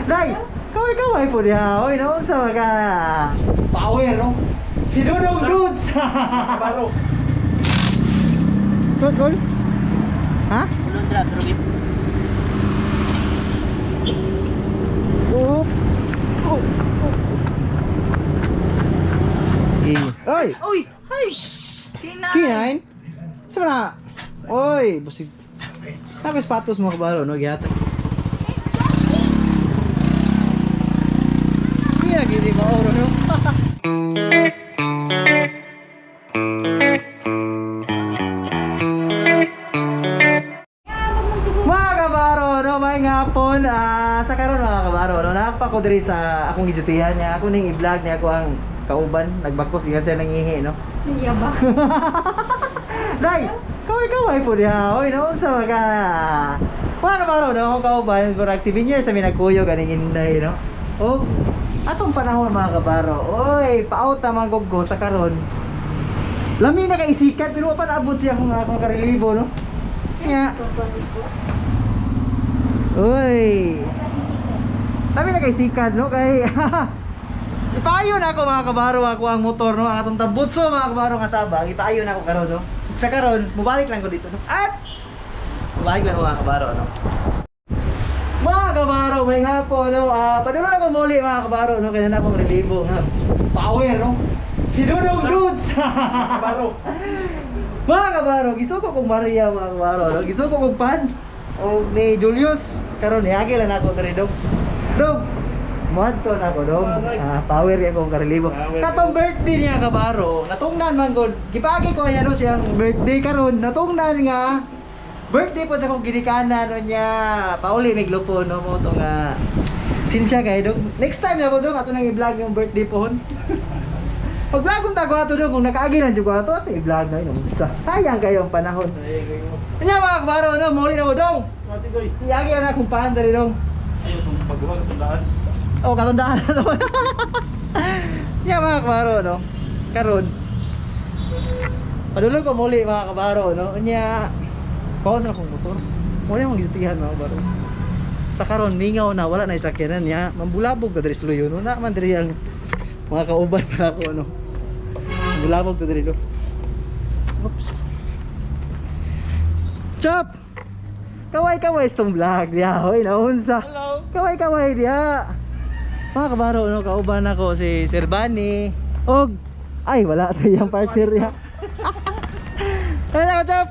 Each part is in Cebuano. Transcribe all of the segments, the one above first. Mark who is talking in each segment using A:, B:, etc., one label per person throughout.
A: Day, kaway-kaway po diha. Oy, no, sa ka power, no? Si Dudong Dudes.
B: Baro.
A: So, goal? Ha?
C: Ulundra, pero
A: Oh. Oh. Oh. Oy!
C: Uy! Ay! K9!
A: K9? Sa na? Oy, busig. Nako sapatos mo kabalo no gihatag. Iya gini ba oro no? Mga kabaro, no, may hapon. Sa karon mga kabaro, no, nakapa ko diri sa akong gijutihan niya. Ako ning i-vlog niya ako ang kauban, nagbakos iyan siya nangihi, no.
C: Iya ba?
A: Day, kaway-kaway po diha. Oy, no, sa mga mga kabaro, no, akong kauban, murag 7 years sa nagkuyog aning inday, no. O atong panahon mga kabaro, oy, pa-out na mga guggo sa karon. Lami na kay isikat pero wa pa naabot siya akong akong karelibo, no. Nya. Uy. Lami na kay sikat, no, kay Ipaayo na ako mga kabaro ako ang motor no, ang atong tambutso mga kabaro nga sabang, ipaayo na ako karon no. Sa karon, mubalik lang ko dito no. At mubalik lang ko mga kabaro no. Mga kabaro, may hapon no. Padulong ako muli mga kabaro no, kaya na akong relibo nga. Power no. Si Dudong Dudes.
B: Baro.
A: Mga kabaro, gisuko kong Maria mga kabaro no. Gisuko kong pan og ni Julius karon niagi lang ako diri dong. Dong. Muadto na ako dong. Power ya akong karelibo.
B: Power.
A: Katong birthday niya kabaro, natungnan man gud. Gipagi ko ano siyang birthday karon, natungnan nga birthday po sa akong ginikanan no niya. Pauli mig lupo no mo to nga. Sinsya kay dong. Next time na ko dong ato nang i-vlog yung birthday pohon. Pag vlog kong tago ato dong kung nakaagi lang jud ko ato ato i-vlog na yun. Unsa. Sayang kayo ang panahon.
B: Ay, kayo.
A: Nya mga kabaro no, muli na ko dong.
B: Mati doy.
A: Iagi na akong paan diri dong.
B: Ayun, itong paggawa, katandaan.
A: O katandaan na to. Nya mga kabaro no. Karon. Padulong ko muli mga kabaro no. Nya pause na akong motor. Muli akong gisutihan mga kabaro. Sa karon mingaw na wala na isakyanan niya. Mambulabog ka diri sa luyo no. Na man diri ang mga kauban pa ako no. Mambulabog ka diri do. Oops. Chop! Kaway-kaway itong vlog diha. Hoy, naunsa.
B: Hello.
A: Kaway-kaway diha. Mga kabaro, no, kauban ako si Sir Bunny. Og ay wala to yung partner niya. Kaya ka, Chop.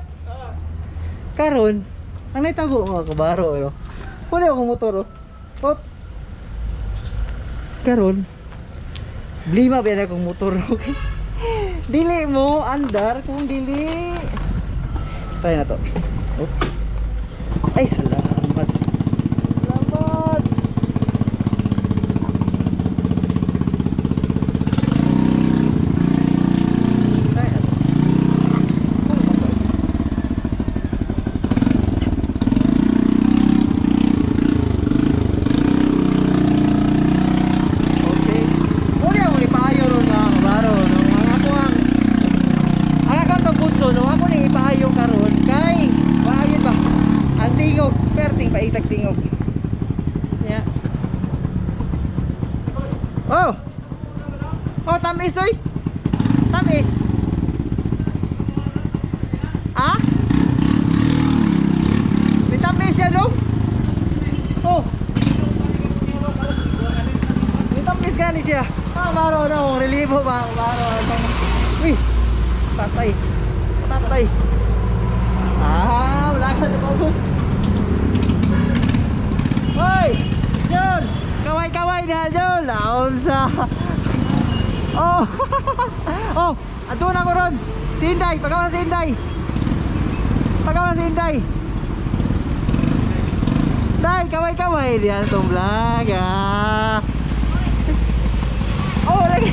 A: Karon, ang naitabo mga kabaro, no. Wala akong motor, oh. Oops. Karon, blima ba akong motor, okay? Dili mo andar kung dili. Try na to. Oh. Ay, salamat. Salamat. Try na to. Okay. Muna akong ipaayo ron mga kabaro. No? Ang ako ang akong kabutso, no? Ako ning ipaayo karon kay maayo ba? Ang tingog, perting paitag tingog. Yeah. Oh. Oh, tamis oy. Tamis. Ah? May tamis yan, no? Oh. May tamis gani siya. Ah, maro na, relibo ba? Maro. Uy. Patay. Patay. Ah, wala ka na maubos. Hoy! John! Kaway-kaway na, John! Laon sa... Oh! Oh! Ato na ko ron! Si Inday! Pagawa na si Inday! Pagawa na si Inday! Day! Kaway-kaway diyan itong vlog ah! Oh, lagi!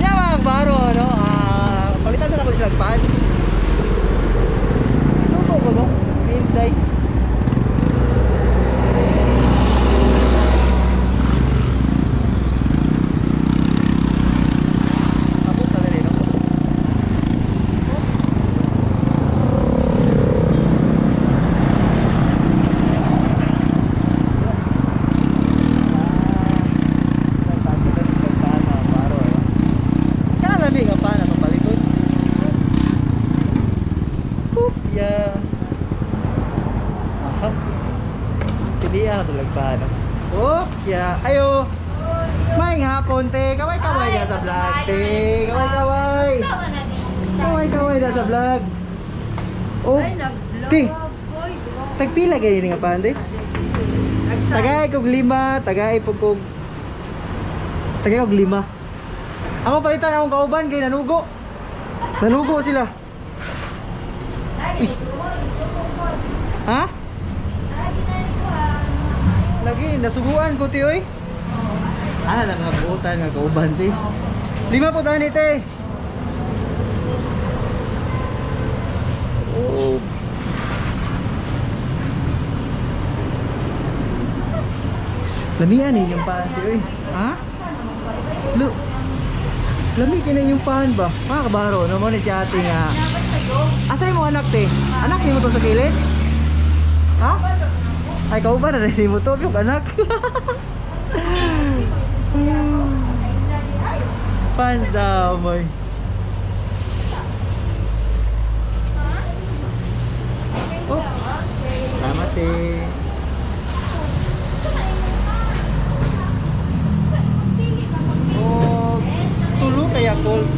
A: Yan mga baro, no? Palitan na ako siya pan. Isuko ko, no? Inday. Abot na rin, no? Oops. Pilihan na tulag pa, no? Oh, yeah. Ayo. Maayong hapon, te. Kaway-kaway na sa vlog, te. Kaway-kaway. Kaway-kaway na sa vlog. Oh, te. Tagpila kayo nga paan, te? Tagay kog 5, tagay po kog tagay kog 5. Ako palitan akong kauban kay nanugo. Nanugo sila. Uy. Ha? Lagi nasuguan ko ti oy. Ana na mga buotan nga kauban ti. 5 po tani te. Oh. Lamian eh yung paan ti oy. Ha? Lami kina yung paan ba? Mga kabaro, no mo ni si ate nga. Asa mo anak te? Anak nimo to sa kilid? Ha? Ay, kauban na rin mo to, yung anak. Pandamoy. Oops. Salamat eh. Oh, tulo kaya cold.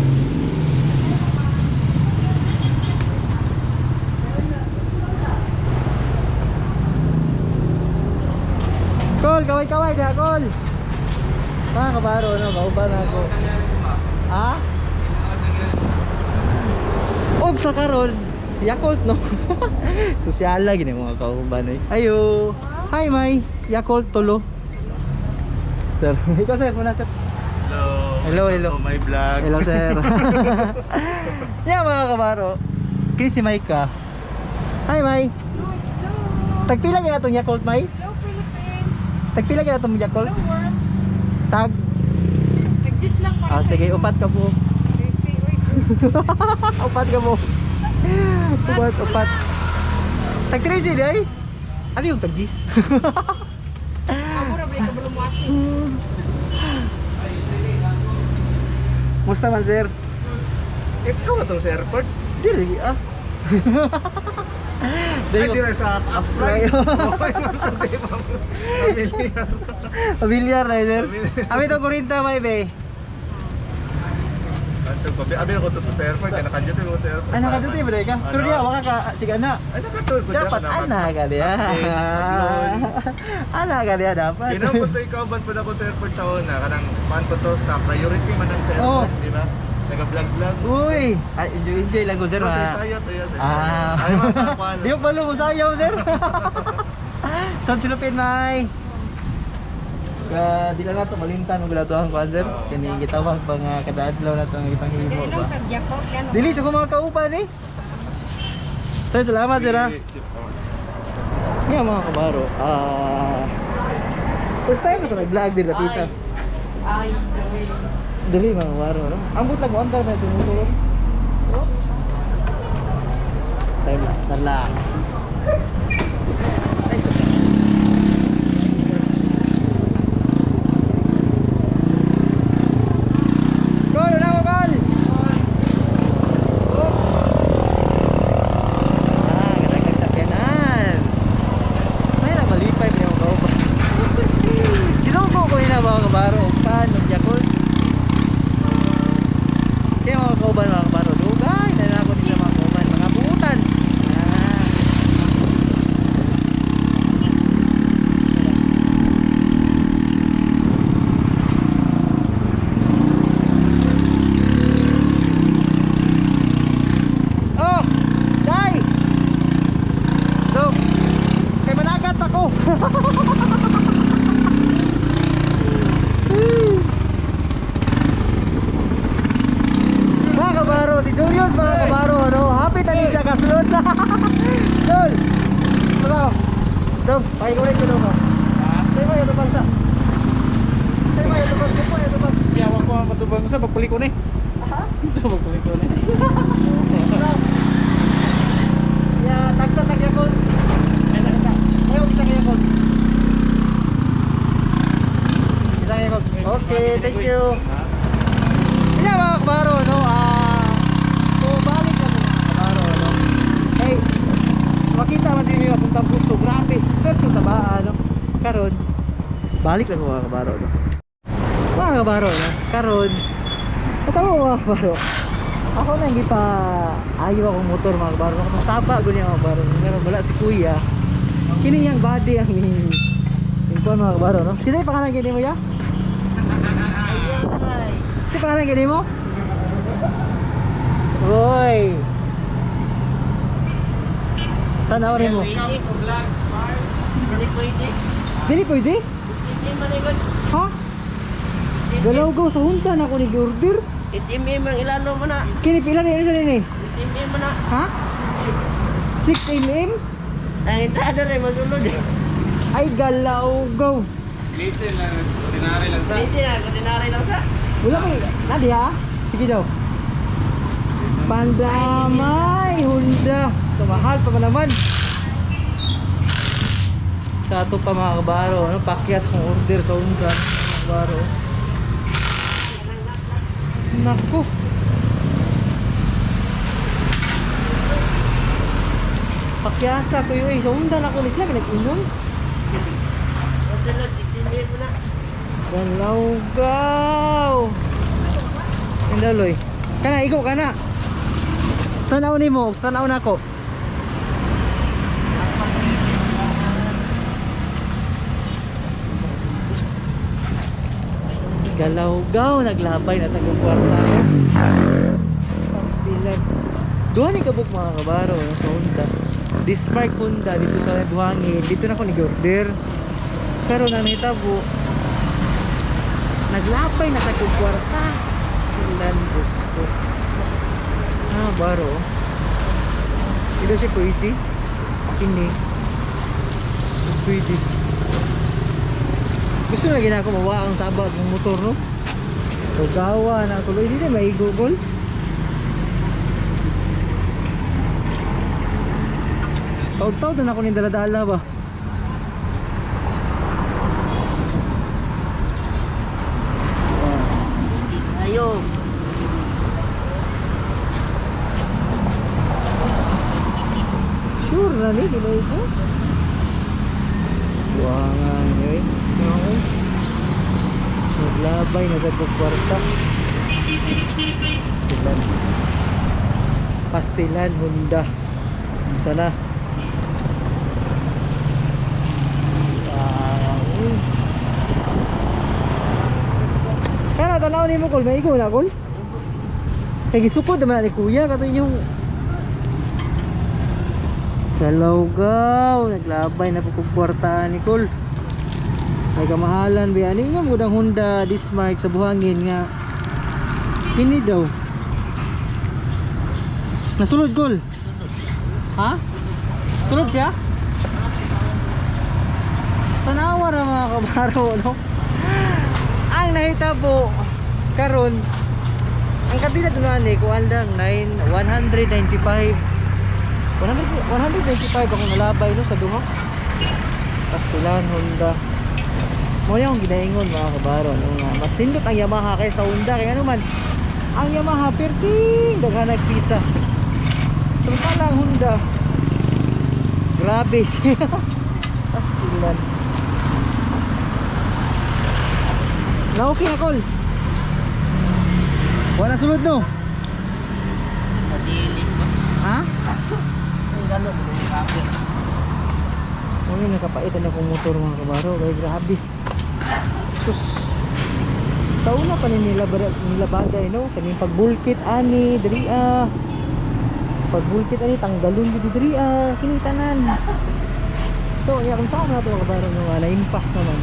A: Kol, kaway-kaway na, Kol. Mga kabaro, no, kauban ako. Ha? Og sa karon, Yakult, no? Sosyala gini mga kauban eh. Ayo. Hi, May. Yakult tulo. Sir, ikaw sir, muna sir.
B: Hello.
A: Hello, hello.
B: To my vlog.
A: Hello, sir. Yeah, mga kabaro. Kini si Mike. Hi, May. Tagpila gyud atong Yakult, May?
D: Hello Philippines!
A: Tagpila gyud atong Yakult?
D: Hello world!
A: Tag.
D: Nag-gist lang para
A: Ah,
D: sa
A: sige,
D: inyo.
A: upat ka po.
D: Kasi, wait.
A: Upat ka mo. Upat, upat. Tag 13 day. Ano yung tag 10?
D: Amo ra ba ka balumati?
A: Musta man, sir?
B: Ikaw ba itong sa airport?
A: Diri ah.
B: Ay, di rin sa apps
A: Ay.
B: lang. Familiar.
A: Familiar na, sir. Abi to 40 may be.
B: Abi ako to sa airport. Kaya nakaduty ko sa airport.
A: Ano ka dito, bre ka? Pero diya waka ka sige na.
B: Ay, nakatulog ko
A: Dapat ana ka diya. Ana ka diya dapat.
B: Ginawa ko to ikaw ban po na ako sa airport sa una. Kanang pan po to sa priority man ang sa
A: Oh.
B: airport, di ba? Nag-vlog-vlog.
A: Uy, ay, enjoy enjoy lang ko sir.
B: Pero sa
A: ma.
B: isayo to yun, sa isayo.
A: Ah.
B: Sayo man pa
A: Di ko palo mo sayaw, sir. Son silupin, may. Ka di lang nato malintan mo to ang kuan sir.
B: Oo.
A: Kani gitawag pa nga kada adlaw na to ang ipanghimo
D: Kailang
A: ba.
D: kag Yakult yan.
A: Dili sa ko mga kauban eh. Sir, salamat sir ah. Nga mga kabaro. Ah. First time na to nag-vlog din rapita.
C: Ay,
A: Dili mga kabaro no. Ambot lang mo andar na tumutulong. Oops. Time lang, tala. Gol, una mo gol. Oops. Ah, kadagdag sakyanan. May na malipay pa yung kauban. Gisugo ko yun na mga kabaro. Pan, Yakult. Kaya mga kauban, mga kabaro, dugay na na ako din sa mga kauban, mga buutan. Ah. Oh, dai. So, kay managat ako. Mga kabaro, si Julius mga kabaro, no? Happy tani siya kasulod. Dol. Hello. Dom, pakikulit ko dong. Sa'yo mo yung sa. Sa'yo mo yung bang, sa'yo mo yung bang.
B: Yawa ko ang matubang sa pagpuli ko ni.
A: Aha.
B: Pagpuli ko ni.
A: Ya, tagsa tag Yakult. Ay, tagsa. Ayaw, isa kay Yakult. Isa kay Yakult. Okay, thank you. Yan mga kabaro, no? Ah, so balik na mga kabaro, no? Hey, makita man sa inyo atong tambutso, grabe. Pero tabaan, no? Karon balik lang ko mga kabaro no. Mga kabaro no. Karon katawa mga kabaro. Ako nang gipa ayo akong motor mga kabaro. Kung saba gud niya mga kabaro. Ngayon wala si kuya. Kini niyang body ang ni kuan mga kabaro no. Sige pangalan gini mo ya? Si pangalan gini mo? Hoy. Tanaw rin mo.
C: Hindi pwede.
A: Dili pwede?
C: Hindi man ikot.
A: Ha? Galaw-gaw sa Honda na ako ni order.
C: 8 mm ang ilalo mo na.
A: Kini pila ni ano ni?
C: 6 mm mo na.
A: Ha? 6 mm?
C: Ang entrada rin masulod.
A: Ay galaw-gaw.
B: Listen lang, tinari lang sa.
C: Listen na, ordinary lang sa.
A: Wala may nadi ha? Sige daw. Pandamay Honda. Tumahal pa man naman. Sa ato pa mga kabaro, ano, pakyas kung order sa Honda, mga kabaro. Naku. Pakyasa ko yun eh. Sa Honda na ako ni sila, nag-inom.
C: Masulod, 6 mm mo na.
A: Galaw-gaw. Indaloy. Kana, igo, kana. Tanaw ni mo, tanaw na ako. Galaw-gaw, naglabay na sa kwarta ko. Pastilan. Duha ni kabuk mga kabaro no, sa Honda. Dispark Honda dito sa Duhangin. Dito na ako nag-order. Karon ang nahitabo, naglapay na sa kwarta. Pastilan, Diyos ko. Ah, baro. Ito siya pwede. Ini. Pwede. Gusto na gina ako mawa ang saba sa motor, no? Tugawa na tuloy. Hindi na may Google. Taod-taod na ako ni dala-dala ba?
C: Ayo.
A: Sure na ni, di ba ito? Buwangan eh. No. Naglabay na sa kwarta. Pastilan. Pastilan, Honda. Sana. Wow. Kana tanaw nimo kol, may igo na kol. Kay gisukod naman ni kuya kato inyong Galaw-gaw, naglabay na po kong kwarta ni Kol. Ay kamahalan ba yan? Inyo mo ang Honda Dismark sa buhangin nga. Kini daw. Nasulod Kol. Ha? Sulod siya? Tanawa ra mga kabaro no. Ang nahitabo karon ang kabila doon ni kuan lang 9 195 100, 195 akong nalabay no sa duha. Pastilan Honda. Mo yung ginaingon mga kabaro no nga mas nindot ang Yamaha kaysa Honda kay ano man ang Yamaha perting daghan nagpisa. Samantala ang Honda grabe. Pastilan. Na okay na kol. Wala sulod no.
C: Masilip ba?
A: Ha?
C: Ang gano'n, grabe.
A: Ano yung nakapaitan akong motor mga kabaro. Ay grabe. Sus. Sa una pa ni nilabagay no, kaning pagbulkit ani diri ah. Pagbulkit ani tanggalon gid diri ah, kini tanan. So, iya kung saan nato mga kabaro no, na impas naman.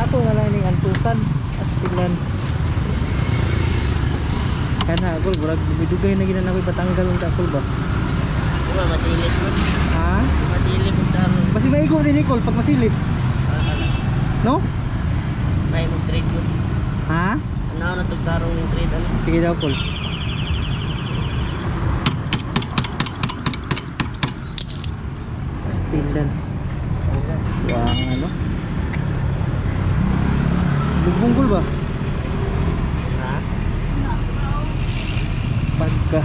A: Ato na lang ning antusan, astilan. Kana gol murag dugay na ginan ako ipatanggal ang takol ba.
C: Di ba masilip mo?
A: Ha?
C: Masilip ang tarong.
A: Basi maigo din Nicole pag masilip, no?
C: May mag-trade ko.
A: Ha?
C: Ano na itong tarong ng trade? Ano?
A: Sige daw, Col. Pastilan. Wang ano? Lubunggol ba?
C: Ha?
A: Pagka.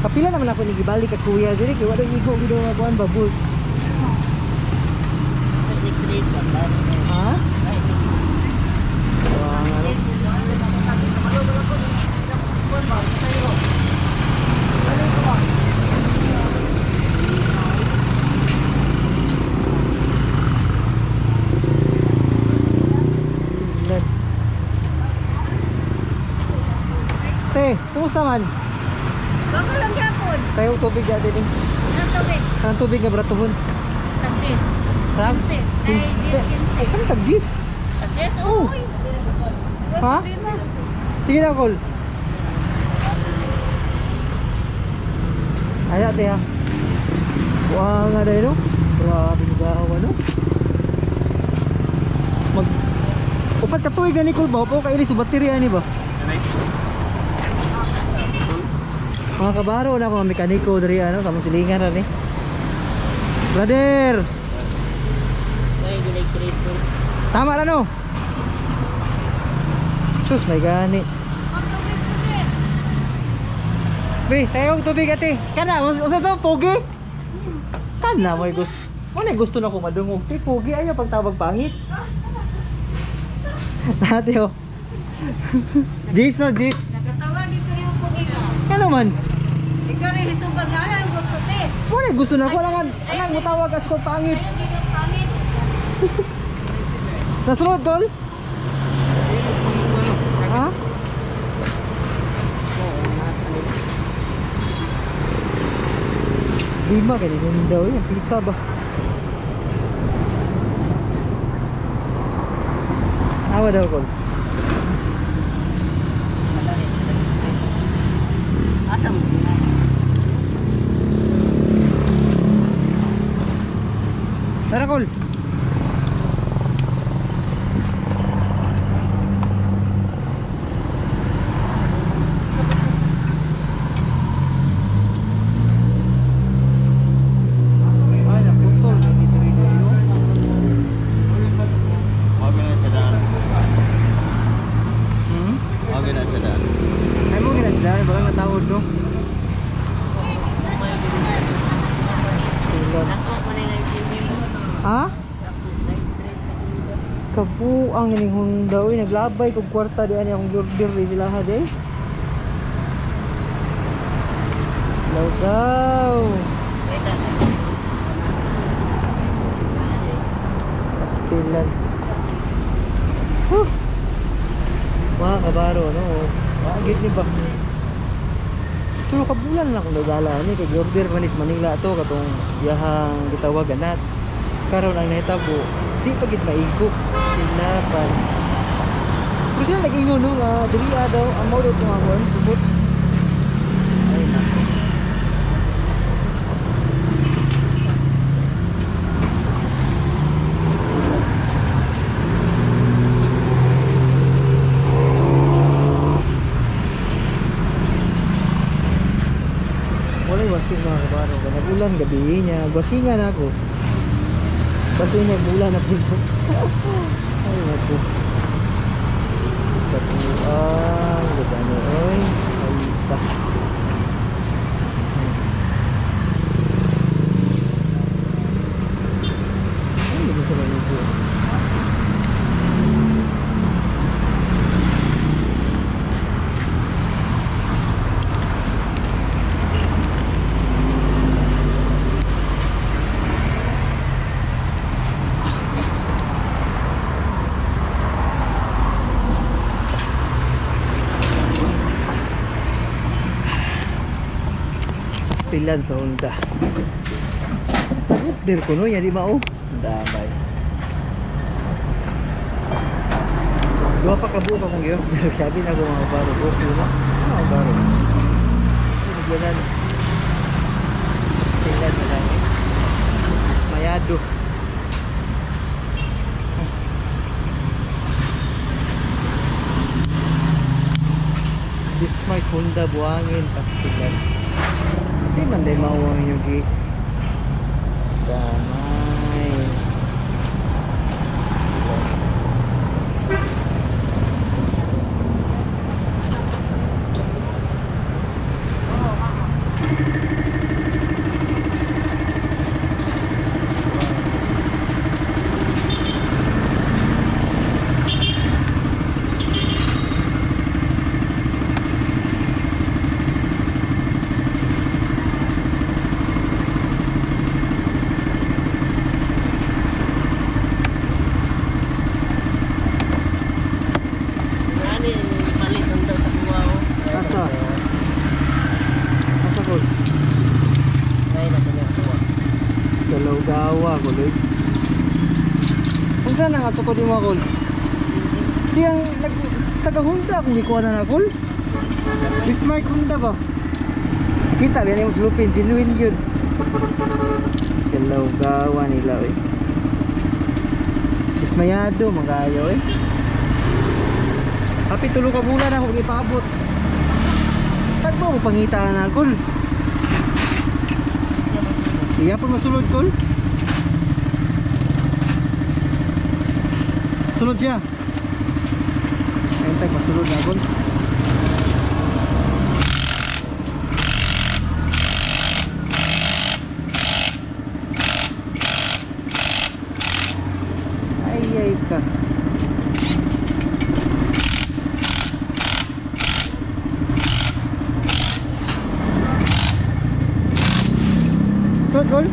A: Kapila naman ako ni gibalik ka kuya diri kay wala igo gid nga kuan ba bolt.
C: Trade ba?
A: Ha?
C: Ay,
A: Buang ano? Tingnan. Te, kumusta man?
D: Bako lang yapon.
A: Tayo tubig ya din.
D: Ang tubig.
A: Anong tubig nga bratuhon?
D: Tagdis.
A: Tag?
D: Ay, 15.
A: Ano tag jis?
D: Tagdis?
A: Oh.
D: Uy.
A: Ha? Sige na, Col. Ay, ate ha. Buha nga dahil, no? Grabe ng gawa, no? Mag... Upat ka tuwig na ni Col ba? Upo kailis sa baterya ni ba? Mga kabaro na ako, mga mekaniko diri ano, sa among silingan ra ni. Brother!
C: Ay, gulay trade ko.
A: Tama ra no? Sus, may gani.
D: Ang tubig tubig.
A: Be, tayo og tubig ate. Kana, unsa to pogi? Kana mo gusto. Mo na gusto na ko madungog. Te pogi ayo pagtawag pangit. Ate oh. Jis no, Jis.
D: Nakatawa dito rin yung pugi ba?
A: Kano man?
D: Ikaw rin itong bagala ang gusto te.
A: Mo na gusto na ko lang anang mutawag as ko pangit.
D: Ayaw dito pangit.
A: Nasunod gol? Ha? Lima kay din daw yung pisa ba? Awa daw kol.
C: Asa mo?
A: Tara kol. Ay, naputol. Nagitiri kayo.
B: Okay na sa daan.
A: Hmm?
B: Okay na sa daan.
A: Ay mo gina sila, parang natawod no. Tulan.
C: Ako ko na yung TV mo.
A: Ha? Kabuang ining Honda oy naglabay kog kwarta di ani akong order di sila ha di. Lawgaw.
C: Wait lang.
A: Pastilan. Huh. Mga kabaro no. Wagit ni ba? Tulo ka bulan na akong nagala ni kay order man is Manila to katong iyahang gitawagan nat. Karon ang nahitabo, di pa gid maigo. Pastilan. Pero sila nag-ingon no nga diri daw amo daw itong akon subot. Ay nako. Walay wasing mga kabaro. Kaya nag-ulan gabi niya. Wasingan ako. Basin niya bulan na puno. Ay naku. Kabuang. Gabano oy. Ay ta. Ay, hindi sa manubo. Pastilan sa Honda. Nag-order ko no, yan di ba oh? Damay. Duha pa kabuo pa kong i-order. Sabi na ko mga baro. Okay na. Mga baro. Pinagyanan. Pastilan na lang eh. Dismayado. Bismarck Honda Buhangin Pastilan. Di man din mauwang inyong gi. Damay. kol. Unsa na nga sukod nimo kol? Di ang nag taga Honda akong gikuha na na kol. Bismarck Honda ba? Kita ba mo sulupin genuine yun. Galaw gawa nila oy. Dismayado magayo eh. Happy tulo ka bulan ako ipaabot. Tagbo mo pangita na kol. Iya po masulod kol. Sulod siya. Ayun tag masulod na kol. Ay ay ka. Sulod kol?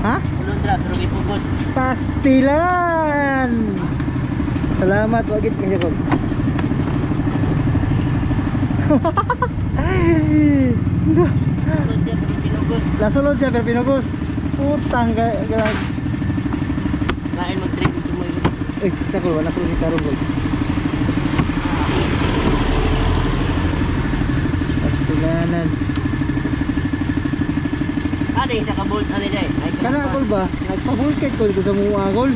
A: Ha?
C: Ulod ra pero gipugos.
A: Pastilan! Salamat, wagit kanya kol.
C: Ulod siya pero pinugos.
A: Nasulod siya pero pinugos. Putang ga ga.
C: Kain mag-trip ito mo.
A: Eh, sa kol wala sulod ni karon kol. Pastilanan.
C: Ah, dahil sa kabolt ano dai. Ay,
A: Kana kol ba? Nagpahulkit kol ko sa mua kol.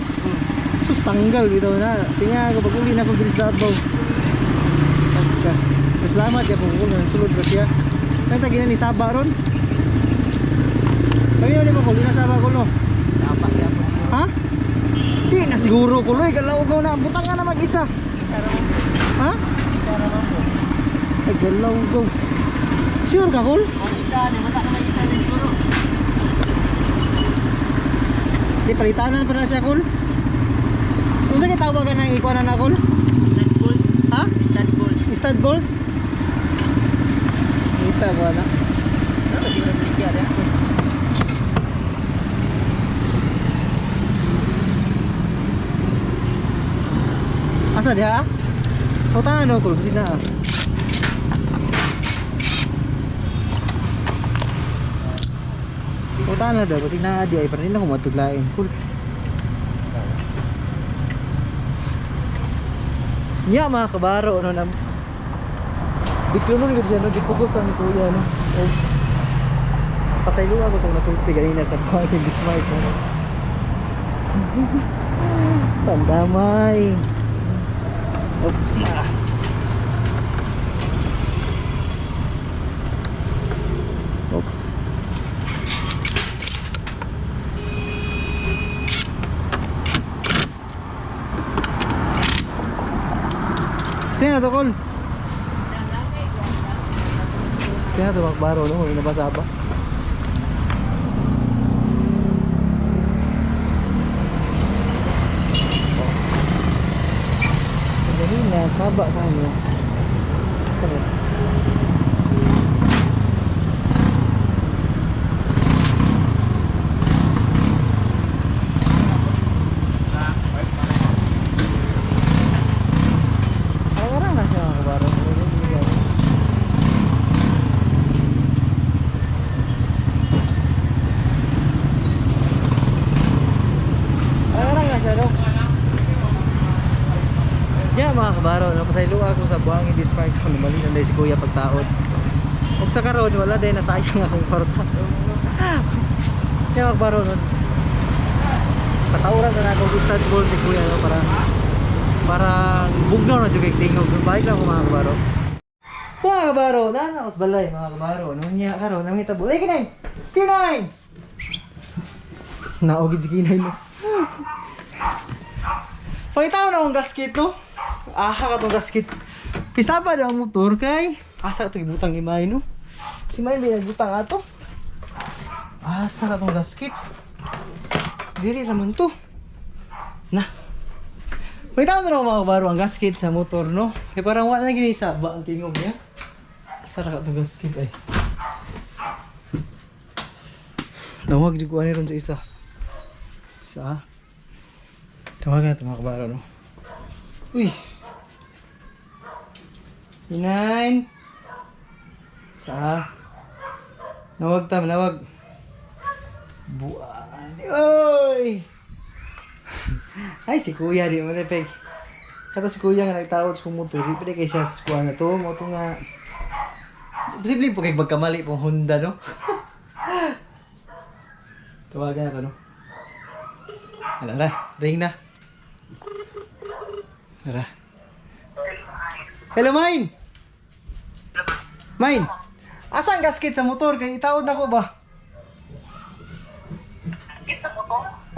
A: Sus tanggal bitaw na. Tinga ko pag uli na ko bilis lahat baw. Pagka. Pero salamat ya kung kung sulod ba siya. Kaya tagina ni Saba ron. Kami ni mo kol, di na Saba kol no.
C: Dapat yapon.
A: Ha? Di na siguro kol, oy galaw ka na. Butang nga na mag-isa.
C: Isa ra mo.
A: Ha?
C: Isa ra mo.
A: Ay galaw ko. Sure ka kol?
C: Ang isa, di wala ka may isa na siguro.
A: Di palitanan pa na siya kol. Kung sa tawagan ng ikuanan na kol?
C: Stud bolt.
A: Ha?
C: Stud bolt.
A: Stud bolt? Kita ko na.
C: Ano siguro balik yan?
A: Asa diha? Utangan daw kol, kasi na. Utangan daw kasi na di ay pero hindi na ko matuglain. Kol. Nya mga kabaro no na biglo nun gud siya no gipugos ang ni kuya no. Og pasaylo ako sa nasulti ganina sa buhangin Bismarck no. Pandamay. Op. Ah. Op. Stay na to, Kol. Stay na to, magbaro, no? May nabasa ba? Ganina, saba ka ano. Tara. Arang-arang na siya mga kabaro. Arang-arang na siya, no? Yeah, mga kabaro, no, pasaylo ako sa buhangin this park kung mali na si kuya pagtaod. Ug sa karon wala din nasayang akong kwarta. Kaya mga kabaro, no, patauran na ako og stud bolt ni kuya no, para parang bugnaw na jud kay tingog. Balik lang ako mga kabaro. Mga kabaro, na ako sa balay mga kabaro. No nya karon nang hitabo. Ay kinay. Kinay. Naogid si kinay no. Pakita na akong gasket no. Aha ka tong gasket. Kisaba daw ang motor kay asa to gibutang imay no. Si May may nagbutang ato. Asa ka tong gasket. Diri raman to. Na. Pakita na mga kabaro ang gasket sa motor no. Kay parang wala na gini saba ang tingog niya. Asa ra ka tong gasket ay. Nawag jud ko ani ron sa isa. Isa. Tawagan natin mga kabaro no. Uy. Inay. Sa. Nawag ta, nawag. Buang. Oy! Ay, si kuya di mo na peg. Kato si kuya nga nagtawad sa kong motor, di pa di kay siya sa kuha na to, mo to nga. Posible po kay magkamali pong Honda, no? Tawagan ako, no? Ala, ra, ring na. Tara. Hello, Mine! Mine! Asa ang gasket sa motor? Kay itaod na ko ba?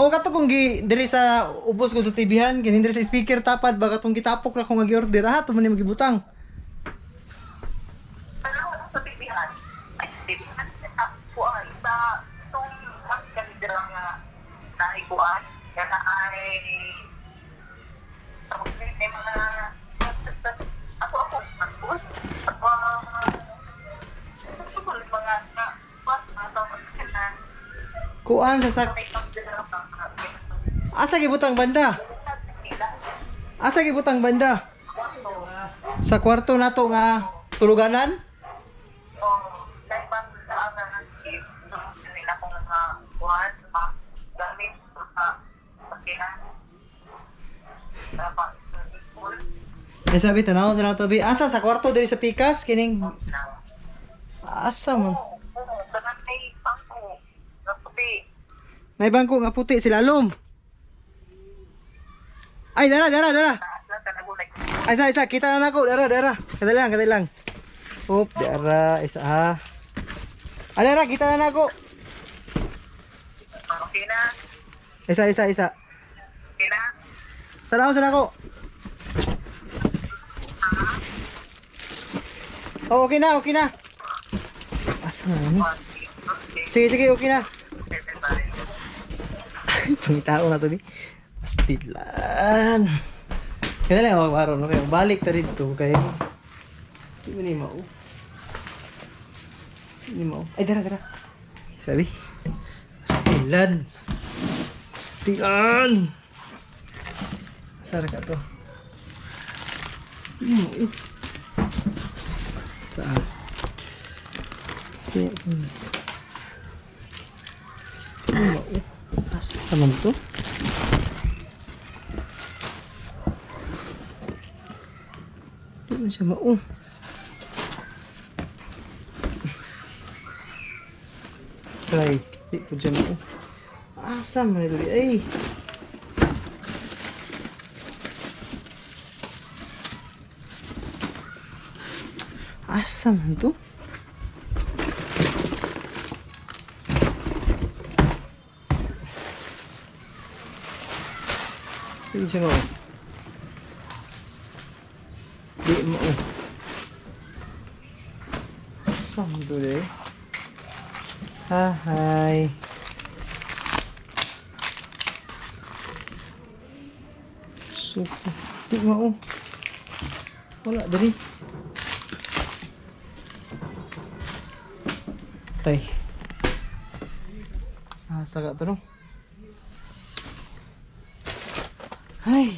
A: O kato kung gi diri sa ubos ko sa TV-han, kini diri sa speaker tapad ba katong gitapok ra kung gi-order ah to man ni magibutang.
E: Ano sa tibihan? Ay, tibihan. Kuan sa itong mas kanidra nga naikuan, kaya ay tapos may mga ako ako nagpus ako ako mga na pas na na
A: Kuan sa sak asa gibutang banda? Asa gibutang banda? Sa kwarto nato nga tuluganan?
E: Oh, kay pang sa nga nila kong mga kuan gamit sa sakyanan. Dapat full
A: Eh sabi tanaw sa nato bi asa sa kwarto diri sa pikas kining
E: na.
A: asa man.
E: Oo, oo, ganun ay pangko. Naputi.
A: May bangko nga puti sila lom. Ay dara dara dara.
E: Taas na talaga like
A: Ay, isa, isa, kita na nako. Dara, dara. Kadali lang, kadali lang. Op, dara, isa ha. Ah, dara, kita na nako.
E: okay na,
A: Isa, isa, isa.
E: okay na.
A: Tanaw sa nako. Oh, okay na, okay na. Asa na ni?
E: Okay, okay.
A: Sige, sige, okay na.
E: Okay, bye.
A: Ay, pangitao na to, bi. Pastilan. Kaya lang ako araw, no? Kaya balik ta dito, kay... Di mo ni mao. Di mao. Ay, dara, dara. Sabi? Pastilan. Pastilan! Sara ka to. Di mao. Saan? Di mao. Asa naman to? Di man siya mao. Try. Di po siya mao. Asa man ito? Ay! Asa man to? Di siya mao. Di mao. Asa man to eh? Ah, hi. Suko. Di mao. Wala diri. Tay. Ah, saka to no. Ay.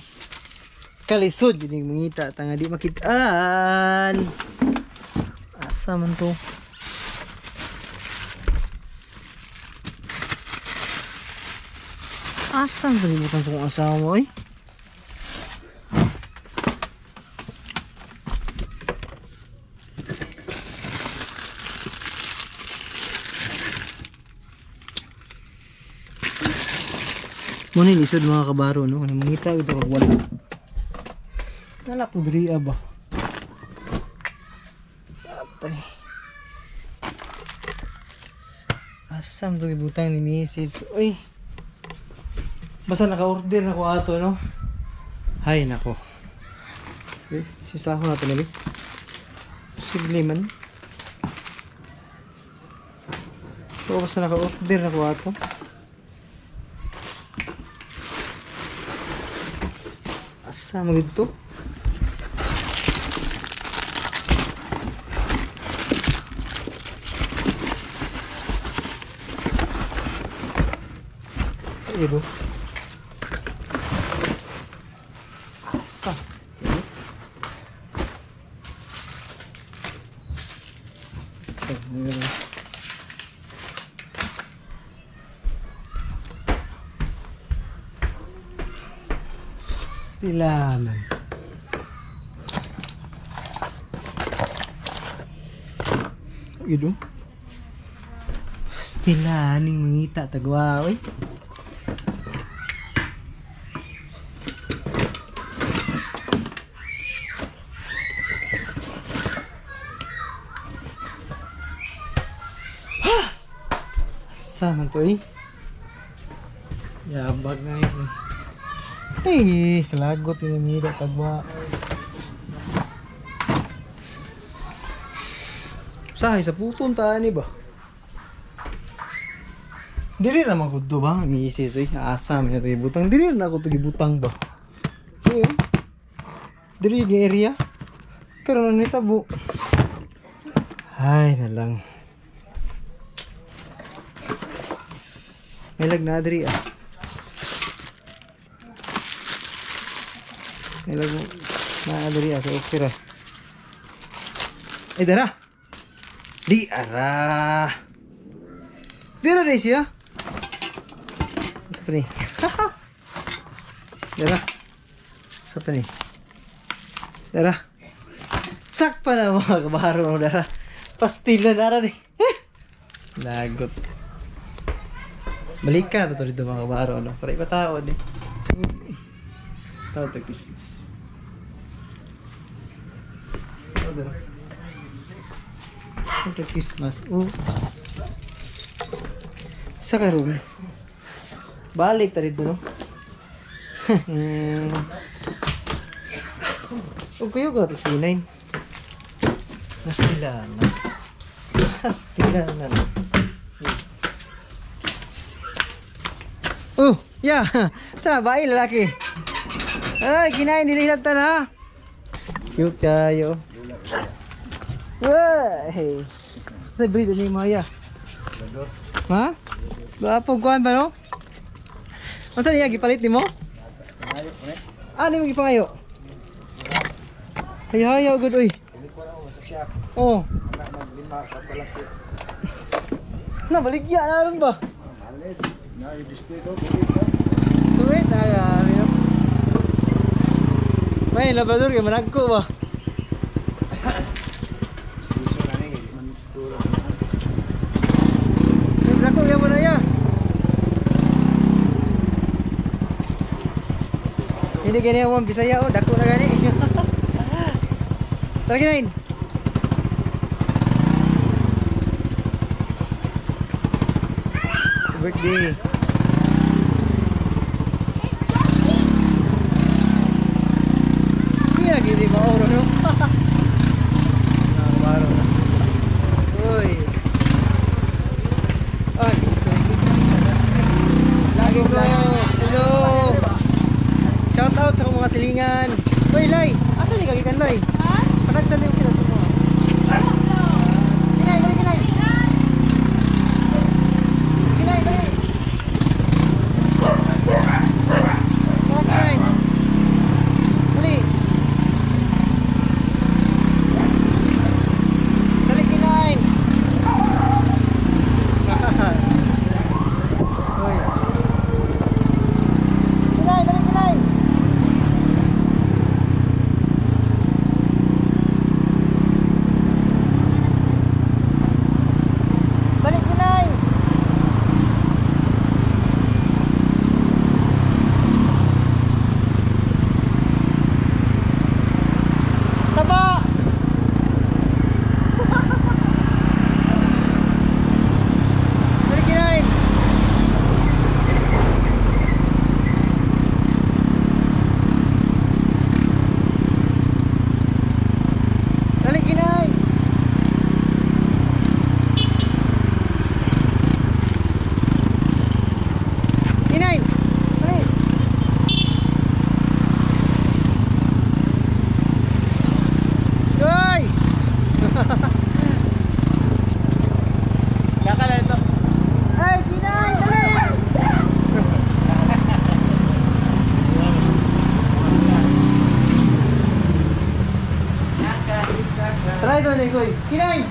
A: Kalisod yun yung mangita tanga di makitaan. Asa man to? Asa man kalimutan sa kong asawa eh? Muna yung lisod mga kabaro no, kanang mangita ito kag wala. Wala to diri ba. Atay. Asam to gibutang ni Mrs. Uy. Basta naka-order na ko ato no. Hay nako. Sige, sisahon natin ulit. Posible man. So, basta naka-order na ko ato. Asa mo dito? Ibo. Asa. Pastilanan. Gitu. Pastilaning mangita tagwa oy. Asa man to eh? Yabag na yun. Eh, kalagot yung mangita tagwa. Sahay sa puton ta ani ba? Dili ra man gud ba? Misis eh, asa man na butang. Dili ra na ako to gibutang ba. Eh. Dili yung area. Karon na nitabo. Ay, na lang. May lag na diri ah. May lag na diri ah, so okay ra. Eh dara. Di ara. Dira na siya. Sa pa ni? Dara. Sa pa ni? Dara. Sakpa na mga kabaro no dara. Pastila dara ni. Lagot. Balik ka to dito mga kabaro no. Para ipatao ni. Tao to Christmas. Oh, dara. Ito Christmas. Oh. Sa karon. Balik ta dito no. O kuyo ko to sa ginain. Nastila na. Nastila na. Oh, yeah. Sa bae lalaki. Ay, kinain dili hilabtan ha. Cute kayo. Wey. Sa breed ni Maya. Ha? Gwapo kuan ba no? Unsa niya gipalit nimo? Ah, nimo gipangayo. Hay hay good oy. Oh. Na baligya na ron ba? Wait, ay ay. May labador kay managko ba? May brako gyud na ya. Hindi gani ang Bisaya oh, dako na gani. Tara kinain. Birthday. Hindi na gini maoro no. Maoro na. Uy. Ay, sorry. Lagi ko. Hello. Shout out sa akong mga silingan. Uy, Lai. Asa ni kagikan, Lai?
D: Ha?
A: Panagsali yung kinato mo. Kinay, balik, kinay. Kinay, balik. Tara, kinay. Dali. Dali, kinay. Uy. Kinay, dali, kinay. Balik kinay. Taba! Balik kinay. Balik kinay. Inay! Dali! Hoy!
C: Kaka na ito.
A: Ay, Kinay! Dali! Try to, Nigoy. Kinay!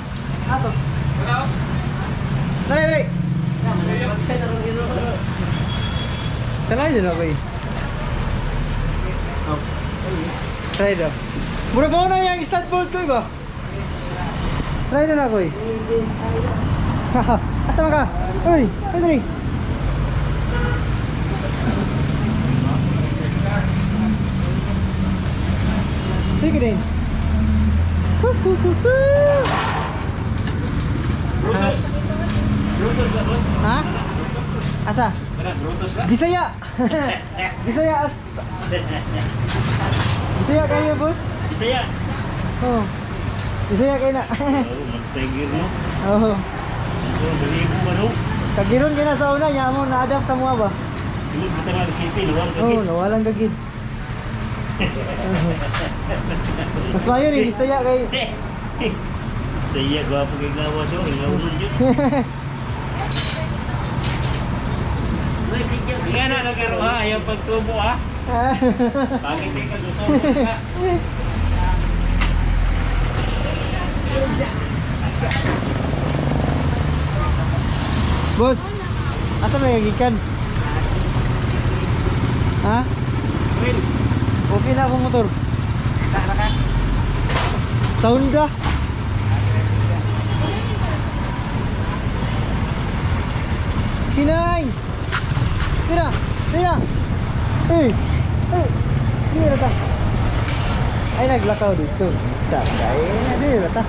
A: Ato. Dali, dali! Try din ako eh. Try daw. Mura ba na yung stand bolt ko iba? Try na na ko eh. Asa man ka? Uy, ay dali. Dali ka din.
C: Brutus. Brutus ba, boss?
A: Ha? Asa?
C: Kana, Brutus ba?
A: Bisaya. Bisaya as Bisaya kayo, boss?
C: Bisaya.
A: Oh. Bisaya kayo na.
C: Oh, magtigir no.
A: Oh.
C: Ito, dali mo ba no?
A: Kagiron kayo na sa una, nya mo na-adapt sa mga ba?
C: Ilog mo tangang city, luwang
A: Oh,
C: kagit.
A: nawalang gagid. Mas mayo ni Bisaya kay
C: Bisaya, gwapo kay gawas yun. Ingaunon yun. Nga na nagaro ha, ayaw pagtubo ha. Bakit di ka tutubo ka?
A: Boss, asa man gikan? Ha?
C: Well,
A: Okay na akong motor. Sa Honda. Kinay! Tira! Tira! Hey! Hey! Di ta. Ay, naglakaw dito. Sakay na di ta.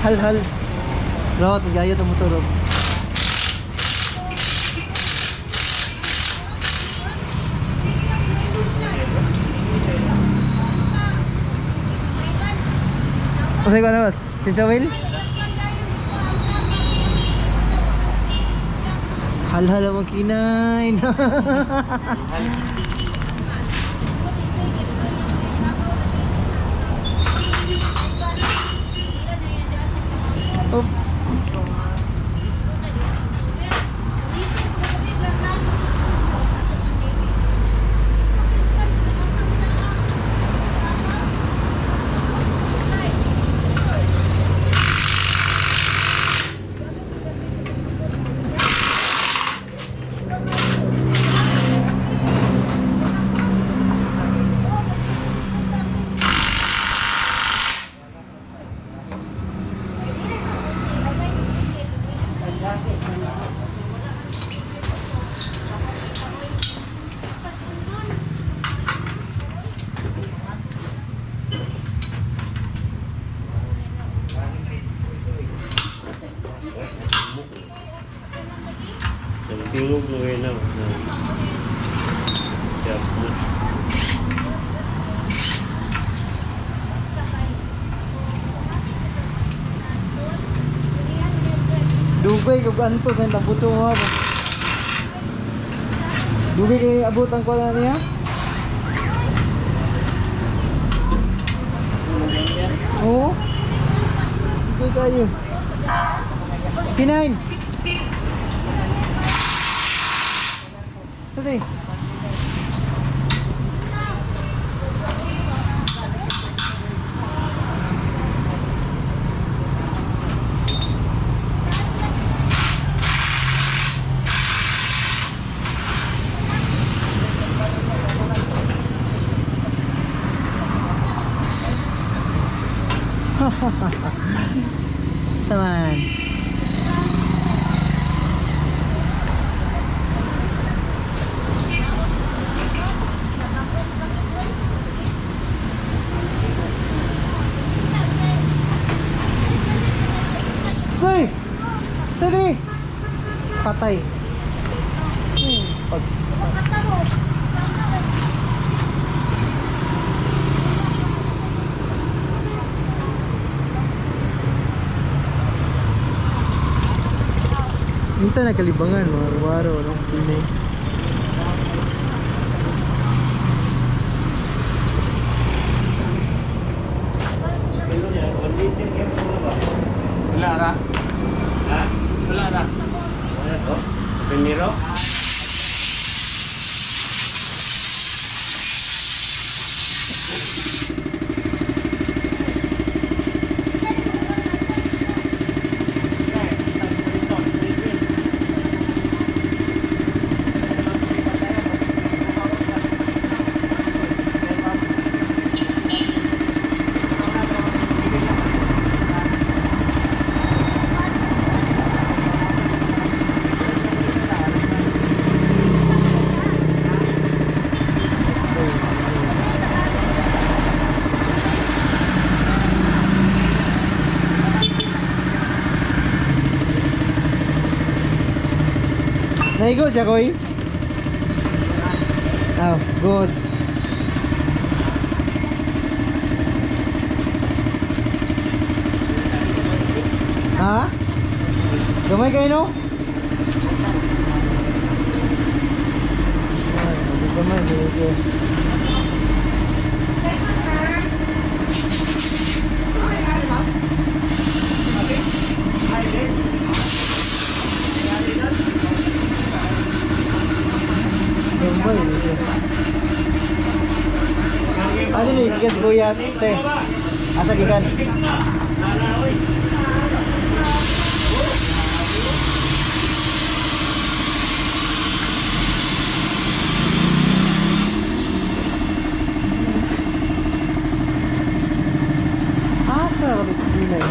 A: Hal hal. Rawat gayo to motor. Oh. Usay ko na boss. Chichawil? Hal-hal ang kinain. Oh.
C: Ang tingog mo ngayon na. Kaya po.
A: Dugay kag anto sa tambutso mo ba. Dugay kay abot ang kuan niya. Oo. Dugay kayo. Kinain. Dali. Saman. Stay! Dali! Patay. Pag Minta na kalibangan mga ruwaro no? Pinay.
B: Wala ra.
C: Ha?
B: Wala ra.
C: Wala to? Primero?
A: Naigo siya, koy? Oh, good. Ha? Gamay kayo, no? Ay, gamay kayo siya. Gamay kayo siya. Ano ni, gikas kuya, te. Asa gikan? Asa ra ba si Pinay?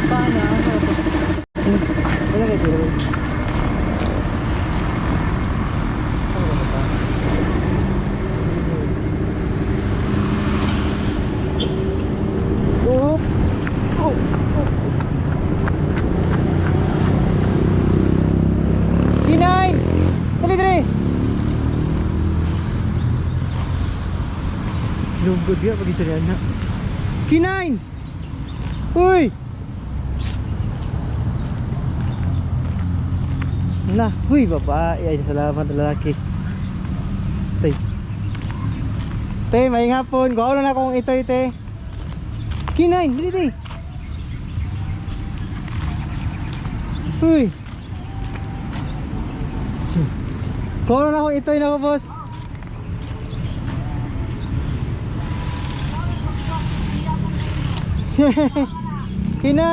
A: Paano? Asa ra ba? Wala kay Tiro. Asa ra ba? Oh. Oh. Oh. P9! Dali, dali! Lugod ya pag itsari anak. K9! Uy! Psst! Nah, huy babae. Ay, salamat lalaki. Tay. Te, may hapon. Gawa lang akong itoy, te. K9, dali, dali. Uy. Kuha na ako itoy na ako, boss. K9.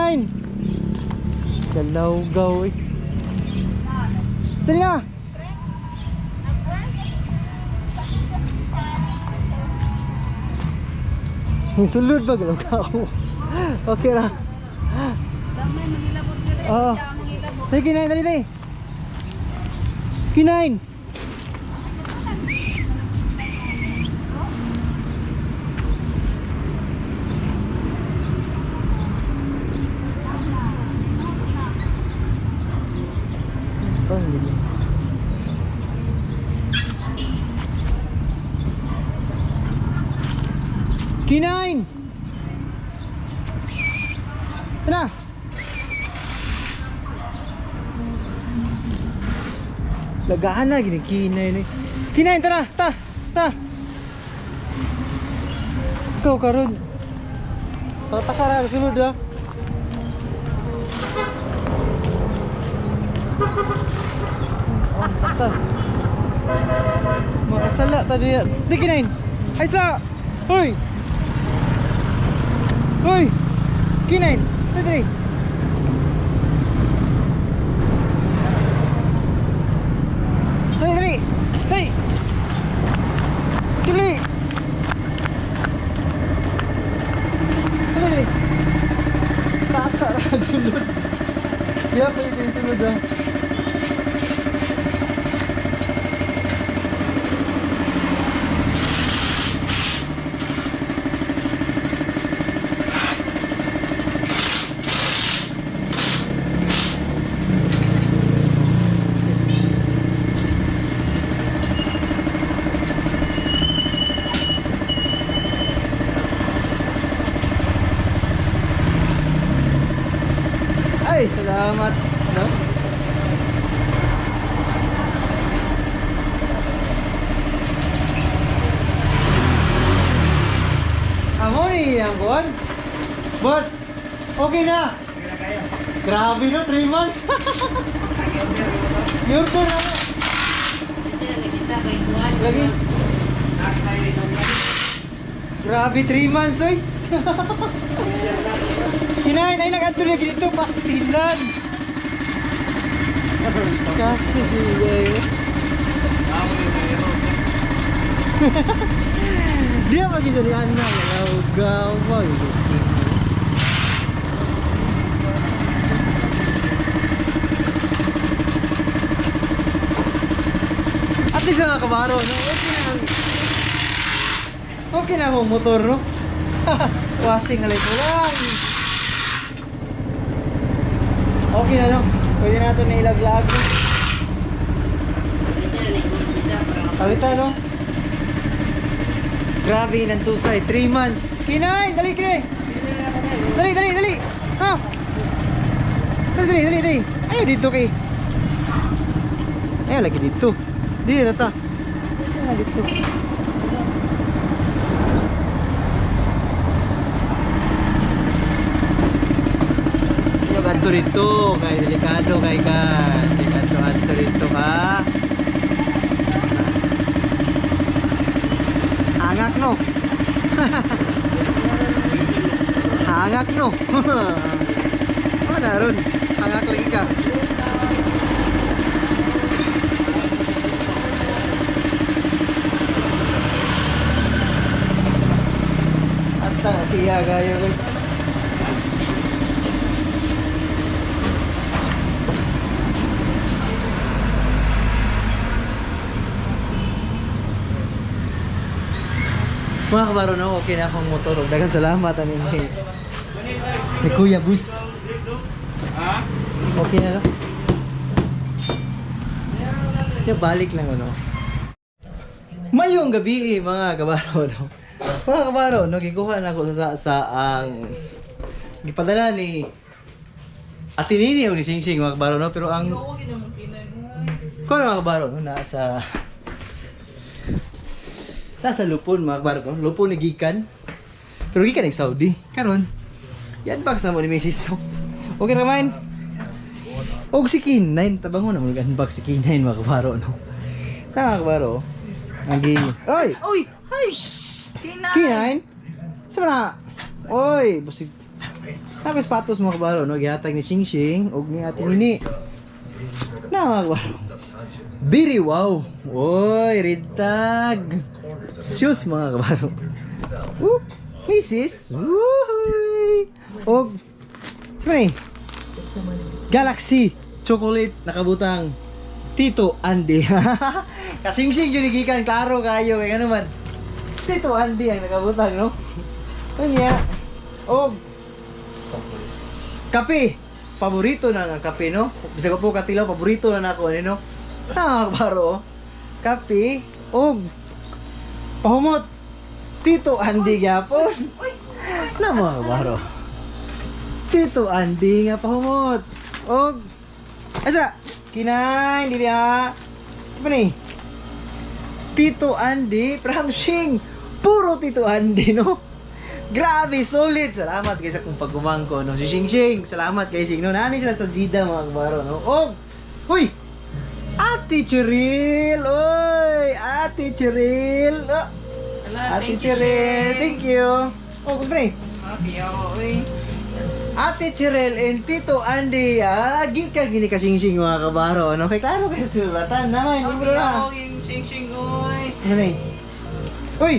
A: Dalaw gaw eh. Dali na. Yung sulod ba galaw ka ako? Okay ra.
D: Damay mangilabot ka rin.
A: Oo.
D: Siya ang mangilabot.
A: Dali, K9, dali, dali. K9. Oh, hindi na. K9! Tara! Lagahan na, gini K9 eh. K9, tara! Ta! Ta! Ikaw karon. Patakara sulod ah. Oh, kasal. Makasala tadi ya. Di K9. Ay sa. Hoy. Hoy. K9. Dali. Dali, dali. Dali. Dali. Dali, dali. Taka ra sulod. Ya, pa yung sulod ah. Ay, salamat. No? Amo ni ang kuwan. Boss, okay na. Grabe no, 3 months. Your turn na.
D: Hindi na nagita kay Juan.
A: Lagi. Grabe, 3 months, oy. Kinain, ay nag-adto na dito, pastilan. Kasi siya eh. Dia pagi dari anak ya, gawa gitu. mga kabaro, no? Okay na ang okay na akong motor, no? Washing na lang lang. Okay na, no? Pwede na ito na ilaglag, no? Palita, no? Grabe ng tusay. 3 months. Kinay! Dali, kinay! Dali, dali, dali! Ha? Dali, dali, dali, dali! Ayaw dito kay. Ayaw lagi dito. Di rata. Ayaw dito. Ayaw kanto dito. Kay delikado kay ka. Si kanto anto dito ka. Hangak no. Hangak no. Oh, naron. Hangak lagi ka. Ata tiya kayo ko. Mga kabaro no, okay na akong motor. Ug Daghang salamat ani ni Kuya Bus. Okay na no? Ya balik lang ano. Mayong gabi eh, mga kabaro no. Mga kabaro no, gikuha na ako sa ang gipadala ni Ate Nini o ni Sing Sing mga kabaro no, pero ang ko mga kabaro no, nasa nasa lupon mga kabaro no, lupon ni gikan. Pero gikan ni Saudi. Karon, yan box na mo ni Mrs. no. Okay ra man. Og si K9, tabango na mo nag-unbox si K9 mga kabaro no. Na mga kabaro. Ang gi. Oy!
D: Uy! Ay! K9!
A: K9? Sa na? Oy, busig. Ako sapatos mga kabaro no, gihatag ni Sing Sing og ni Ate Nini. Na mga kabaro. Biri wow. Oy, red tag. Shoes mga kabaro. Oop, Mrs. Woohoo! Og sino ni? Galaxy Chocolate nakabutang Tito Andy. Kasingsing yun gikan klaro kayo kay ano man. Tito Andy ang nakabutang no. Kanya og kape. Paborito na ang kape no. Bisag ko po katilaw paborito na nako ani no. Ah, baro. Kape og pahumot. Tito Andy gyapon. Na mga baro. Tito Andy nga pahumot. Og asa kinain dili ha. Sa ni? Tito Andy from Shing. Puro Tito Andy no. Grabe, solid. Salamat kay sa kong pagumangko no. Si Shing Shing, salamat kay Shing no. Nani sila sa Zida mga kabaro no. Og huy. Ate Cheryl, oy, Ate Cheryl. Oh.
D: Ala,
A: Ate
D: thank you,
A: Cheryl,
D: Shing.
A: thank you. Oh, pre.
D: Okay, ako, uy.
A: Ate Cheryl and Tito Andy, ah, gikan gini ka Shing Shing mga kabaro no. Kay klaro kay sulatan naman,
D: Okay,
A: bro na.
D: ako yung Shing Shing, uy.
A: Ano na eh? Uy!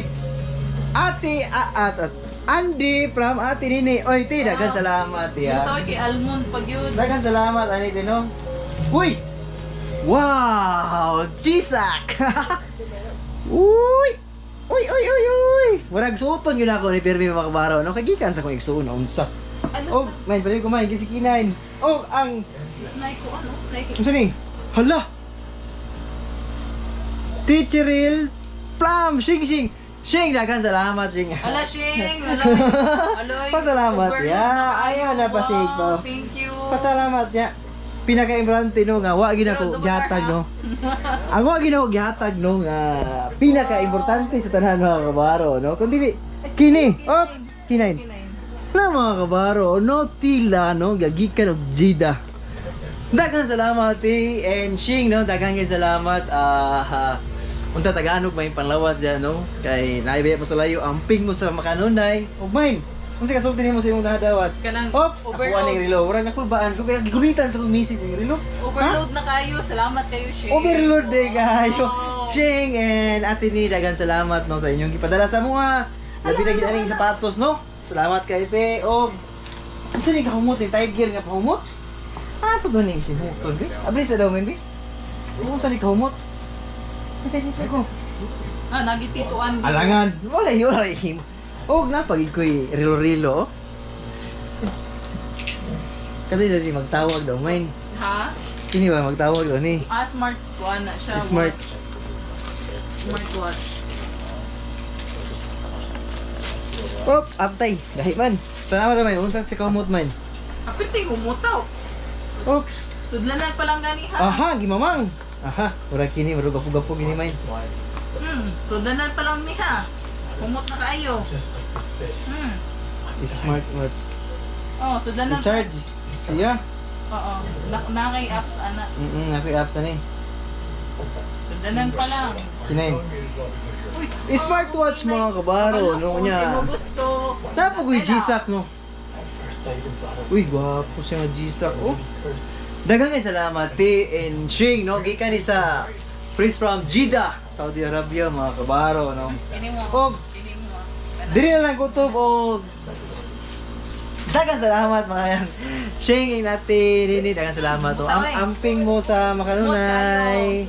A: Ate, at Andy from Ate Nini. Oy, ti, daghan salamat ya.
D: Ito kay Almond pag yun.
A: Daghan salamat ani ti no. Uy! Wow! Chisak! Uy! Uy, uy, uy, uy! Murag suoton yun ako ni Pirmi mga kabaro, no? Kay gikan sa kong igsuon, unsa.
D: Ano?
A: Og, main pala kumain kasi kinain. Og ang
D: Nike ko, ano? Nike.
A: unsa ni? Hala! Teacheril Plum Shing Shing. Shing, daghan salamat Shing.
D: Ala, Shing! Aloy! Aloy!
A: Pasalamat,
D: Overload
A: ya.
D: na kayo.
A: Ayaw na pasig
D: Wow,
A: pa.
D: thank you.
A: Pasalamat niya. Pinaka-importante no nga wa gid
D: Pero
A: ako
D: dumaan,
A: gihatag
D: ha?
A: no. Ang wa gid ako gihatag no nga pinaka-importante sa tanan mga kabaro no. Kun dili kini, op, kinain.
D: Kinain.
A: Na mga kabaro, no tila no gagikan og Jida. Daghang salamat eh, and Shing no, daghang gyud salamat. Unta Tagalog may panlawas diyan no kay naibaya pa sa layo ang ping mo sa makanunay ug main. Unsa kasulti nimo sa imong nahadawat?
D: Kanang
A: Ops, ako
D: overload.
A: ang relo. Murag nakulbaan ko kaya gigunitan sa kong misis ning relo.
D: Overload na kayo. Salamat kayo, Shing.
A: Overload de kayo.
D: Oo.
A: Shing and Ate ni daghang salamat no sa inyong gipadala sa mga labi na gid aning sapatos no. Salamat kay te og unsa ni kahumot ni Tiger nga pahumot? Ah, to ning simuton be. Abri sa daw men be. Unsa ni kahumot? Ay, ko.
D: Ah, nagitituan.
A: Alangan. Wala, wala. Og napagid ko'y rilo-rilo. Oh. Kasi dali magtawag daw, main.
D: Ha?
A: Kini ba magtawag daw ni?
D: Ah, smart one na siya.
A: Smart.
D: Watch. Smart watch.
A: Op, aptay. Dahi man. Tanawa na man, unsa si kamot man.
D: Apil ting umutaw.
A: Oops.
D: Sudlanan pa lang gani ha.
A: Aha, gimamang. Aha, mura kini, mura gapo-gapo gini man.
D: Sudlanan pa lang niha. Humot na kaayo.
A: Smart watch.
D: Oh, sudlanan.
A: I-charge. Siya.
D: Oo. Na kay apps ana.
A: Ako i-apps ani.
D: Sudlanan pa lang.
A: Kinain.
D: Uy,
A: Smartwatch mga kabaro, no
D: kung
A: niya.
D: sa mo gusto.
A: Napogoy G-Sack no. Uy, gwapo siya nga G-Sack oh. Daghang kay salamat T and Shing no gikan ni sa Freeze from Jeddah, Saudi Arabia mga kabaro no.
D: Ini mo.
A: Og
D: Ini mo. Ah.
A: diri na lang kutob og daghang salamat mga Shing and ate nini daghang salamat oh. Am amping mo sa makanunay.